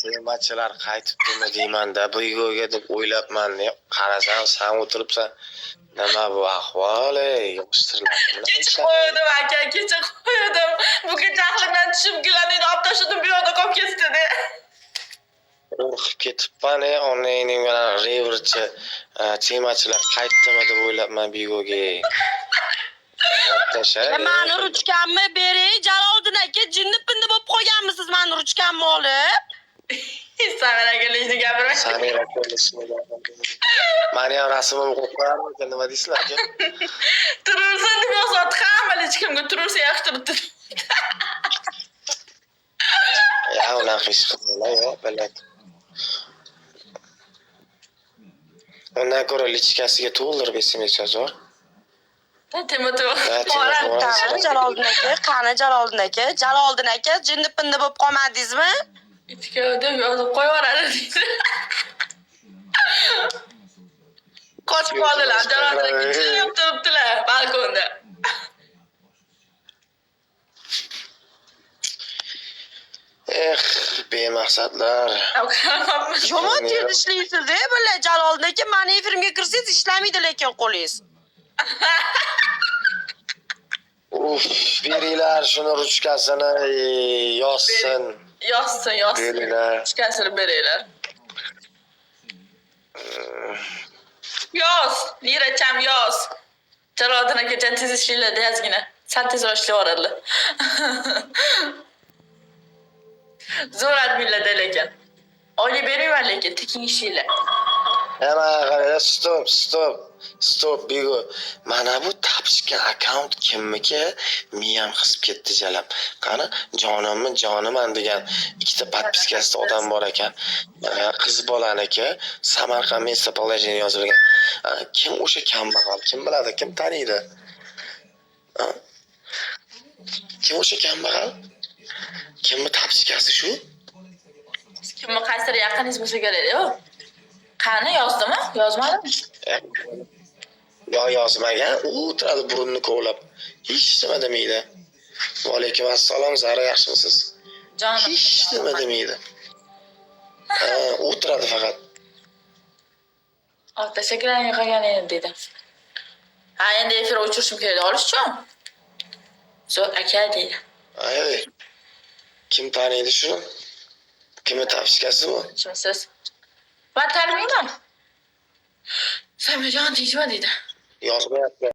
Temachilar qaytibdimi deymanda, Bigoga deb o'ylabman. Qarasam, san o'tiribsan. Nima bu ahvol, ey? Yig'ishtiriladi. Kecha qo'ydim aka, kecha qo'ydim. Bugun jahlimdan tushib gilamni olib tashladim, bu yoqda qolib ketdi-da. Qo'rqib ketibman, ey, onangning bilan reverchi temachilar qaytdimi deb o'ylabman Bigoga. Tasha. Mani ruchkamni bering, Jaloliddin aka, jinni pinni bo'lib qolganmisiz mani ruchkamni olib? Samir aka lishni gapirmang. Samir aka. Mani ham rasmimni qo'yib qo'yarmikin, nima deysizlar, aka? Turursin deb yozyapti hamma hech kimga, turursa yaxshi turibdi. Ya unaqa ish qilmanglar, yo'q, блядь. Undan ko'ra личка siga to'ldirib SMS yozor. Tema. Ha, tema. Qani Jaloliddin aka, qani Jaloliddin aka, Jaloliddin aka, jinni pinni bo'lib qolmadingizmi? Ichga deb yozib qo'yaveradi deydi. Qochib qoldilar. Jaloliddin aka jim turibdilar balkonda. Eh, bemaqsadlar. Yomon tez ishlaysiz, ey bular Jaloliddin aka, mani efirimga kirsangiz ishlamaydi lekin qo'lingiz. Uf, beringlar shuni ruchkasini, ey, yozsin. Yozsin, yozsin. Beringlar. Ruchkasini beringlar. Yoz, Liracham yoz. Jaloliddin akajon tez ishlaylar ozgina. Sal tezroq ishlayveradilar. Zo'r adminlarda lekin. Oylik bermayman lekin tekin ishlaylar. Hemen qaranglar, stop, stop, stop, Bigo. Mana bu tapishgan akkaunt kimniki? Miyam qisib ketdi jalab. Qani, jonimmi, joniman degan ikkita подписка sida odam bor ekan. Qiz bolaniki, Samarqand местоположение yozilgan. Kim o'sha kambag'al? Kim biladi? Kim taniydi? Ha? Kim o'sha kambag'al? Kimni тапочка si shu? Kimni qaysidir yaqiningiz bo'lsa kerak, yo'q. Qani yozdimi? Yozmadimi? Yo yozmagan, u o'tiradi burnini kovlab. Hech nima demaydi. Va alaykum assalom, Zara, yaxshimisiz? Jonim. Hech nima demaydi. Ha, o'tiradi faqat. Ota shakarlarni qolgan edi dedi. Ha, endi efir o'chirishim kerak olish uchun. Zo'r aka deydi. Ay, kim taniydi shuni? Kimni тапочка si bu? Kimsiz? Man tanimayman. Samirjon tinchmi deydi. Yozmayapti.